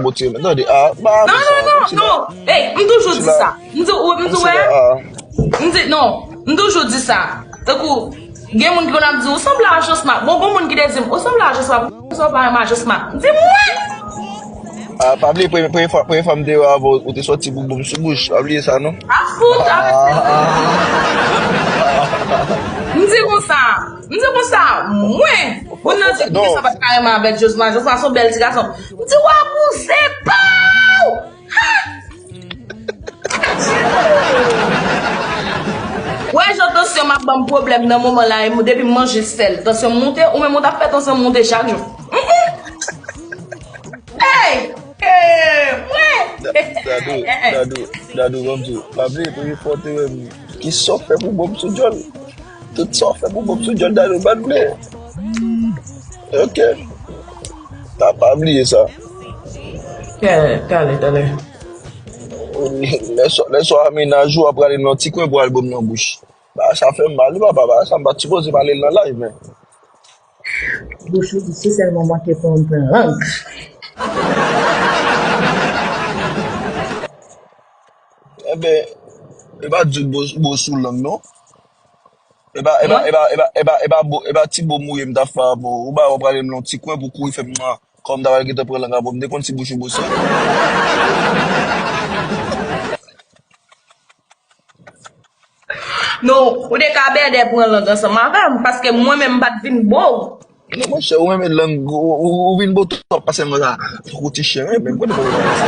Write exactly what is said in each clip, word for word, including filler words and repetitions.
Bondye, men tande, ah, ba non, non, non, non. Ey, m toujou di sa. M di, ou, m di, wè. M di, non, m toujou di sa. Tankou, gen moun ki konn ap di, ou sanble a Josma. Bon, gon moun ki te di m, ou sanble a Josma. Ou sanble a Josma. M di, mwen! Ah, pa bliye, premye, premye fwa, premye fwa m te wè avè w, ou te sòti boubou m sou bouch. Pa bliye sa, non. A fout, a fout. M di konsa, m di konsa, mwen, moun nan di, non. Sa pa t ka renmen avèk Josma. Josma se yon bèl ti gason. M di, w abouze pa w! Wè jan tansyon m ap ban m pwoblèm nan moman la, e m- depi m manje sèl, tansyon m monte, ou menm ou t ap fè tansyon m monte chak jou. Mm, mm. Hey! Hey! Mwen! Da- Dadou, Dadou, Dadou, ban m di w, pa bliye, premye fwa w te wè m, ki sa w fè pou ban m sou djòl? Tout sa w fè pou ban m sou djòl, Dadou, pa bliye. Ok. Ta pa bliye sa. Talè, talè, talè. Lè swa, lè swa a mennaj ou ap rale m nan ti kwen pou al ban m nan bouch. Bagay sa fè m mal, wi, papa. Bagay sa m pa t sipoze pale l nan live, men. Bouch ou di, se sèlman manke pou m pran lang. Enben, e pa di w bo, bo sou lang, non. E pa, e pa, e pa, e pa, e pa, e pa bo, e pa ti bo mouye m t ap fè avè w. Ou ba, w ap rale m nan yon ti kwen pou kouri fè m mal. Kòm m ta pral gentan pran lang avè w. M te konn si bouch ou bwose. Non, ou te ka bèdè pran lang ansanm avè m, paske mwen menm m pa t vin bo w. Non, monchè, ou renmen lang, ou, ou, ou vin bo twòp pase m konsa. Tankou ti chen, renmen, m konnen kòman w renmen sa.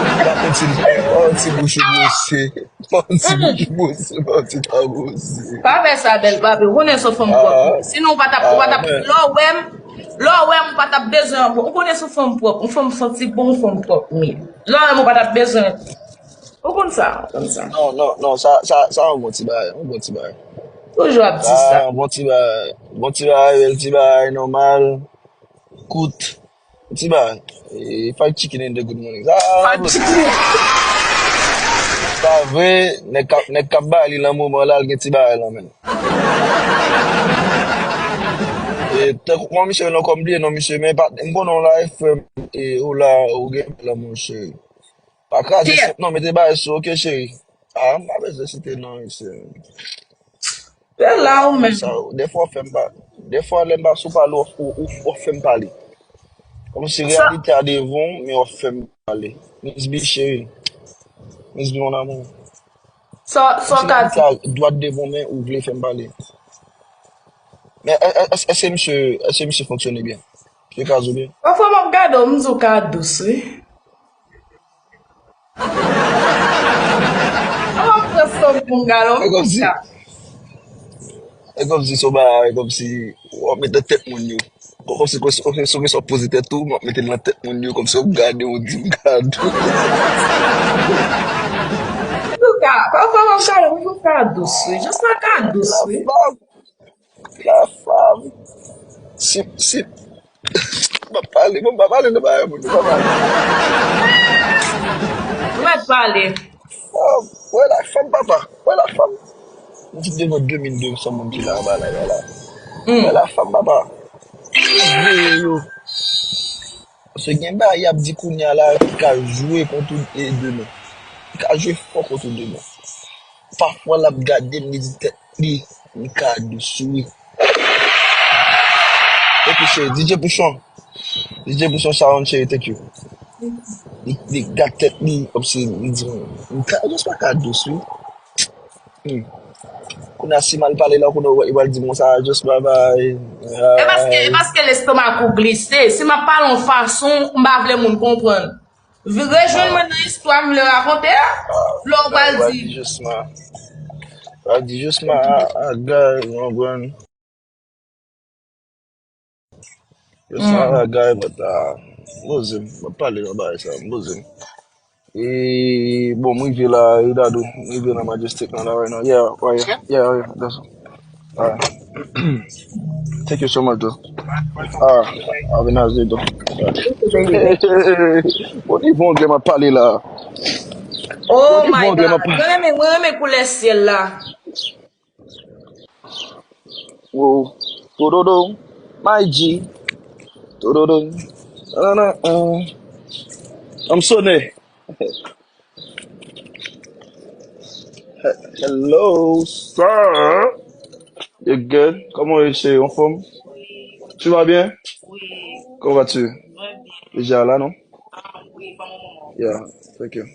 Ou pa konn si, ou pa konn si bouch ou bwose. Ou pa konn si bouch ou bwose, ou pa konn si ta bwose. Pa fè sa, bèl papi, ou konnen se yon fanm pwòp. Sinon, ou pa t ap, ou pa t ap, lè w wè m, lè w wè m, ou pa t ap bezwen, ou konnen se yon fanm pwòp, yon fanm santi bon, yon fanm pwòp, wi. Lè w wè m, ou pa t ap bezwen. Ou konn sa, ou konn sa. Non, non, non, sa, sa, sa yon bon ti bagay, yon bon ti bagay. Toujou ap di sa. Sa yon bon ti bagay, bon ti bagay, bèl ti bagay, nòmal, kout, ti bagay. E, fried chicken in the good morning. Sa, fried chicken. Sa vre, nèg k ap, nèg k ap bay li nan moman la, l gen ti bagay lan men l. E, tankou, kòman misye rele ankò, m bliye non misye, men pa, m konnen w la, frè m, e, ou la, ou gen la, monchè. Pa kraze sèt non, mete bagay sou, ok, cheri. Ah, m pa bezwen site non, mesye. Se la ou menm. Sa, dèfwa w fè m pa, dèfwa lè m pa sou pale, w, w, w, w fè m pale. Kòmsi reyalite a devan w, men w ap fè m pale. Miss B, cheri. Miss B, mon amour. Sa, sa w ka di. Reyalite a dwat devan w, men ou vle fè m pale. Men, è-, è-, èske misye, èske misye fonksyone byen? Misye ka zo byen? Pafwa m ap gade w, m di w ka dous, wi. An w ap pran sòm pou m gade w. E kòmsi, e kòmsi se yon bagay, e kòmsi w ap met nan tèt moun yo. Kòmsi, kòmsi, kòmsi, kòmsi w ap poze tèt ou, w ap mete l nan tèt moun yo, kòmsi w ap gade w, di m gade w. Antouka, pafwa m ap gade w, m di w ka dous, wi. Josma ka dous, wi. La femme. Si, si. M ap pale, bon, m pa pale nan bagay moun, m pa pale. Ou mèt pale. Femme, wè la femme, papa. Wè la femme. M di devan de mil de san moun ki la anba la, la. Wè la femme, papa. Veye yo. Paske gen bagay y ap di kounye a la ki ka jwe kont ou e demen. Ki ka jwe fò kont ou demen. Pafwa l ap gade m, li di tèt li, m ka dous wi. Epi cheri, D J Pouchon. D J Pouchon Sharon cheri, thank you. Li, li gad tèt li, kòmsi li di m, m ka, jis pa ka dous wi. Hmm. Kounye a si m al pale la, kounye a li pral di m konsa, just bye bye. E paske, e paske lestomak ou glise. Si m ap pale yon fason, m pa vle moun konprann. Rejwenn mwen nan istwa m vle rakonte a. Lè w pral di. Pral di jisman a, a gay, w konprann. Jisman a gay, but, ah, m poze m, m ap pale nan bagay sa, m poze m. E, bon, m rive la, e Dadou, m rive nan Majestic lan la, right now. Yeah, right, yeah, yeah, that's Alright. Thank you so much, though. Ah, have a nice day, though. Bon, li bon, gen m ap pale la. Oh my God. Mwen renmen, mwen renmen koulè syèl la. Wow. Tododo. My G. Tododo. Nanana. M sonnen. Hello, sir. You good? Comment est-ce, en forme? Tu vas bien? Comment vas-tu? Déjà là, non? Yeah, thank you.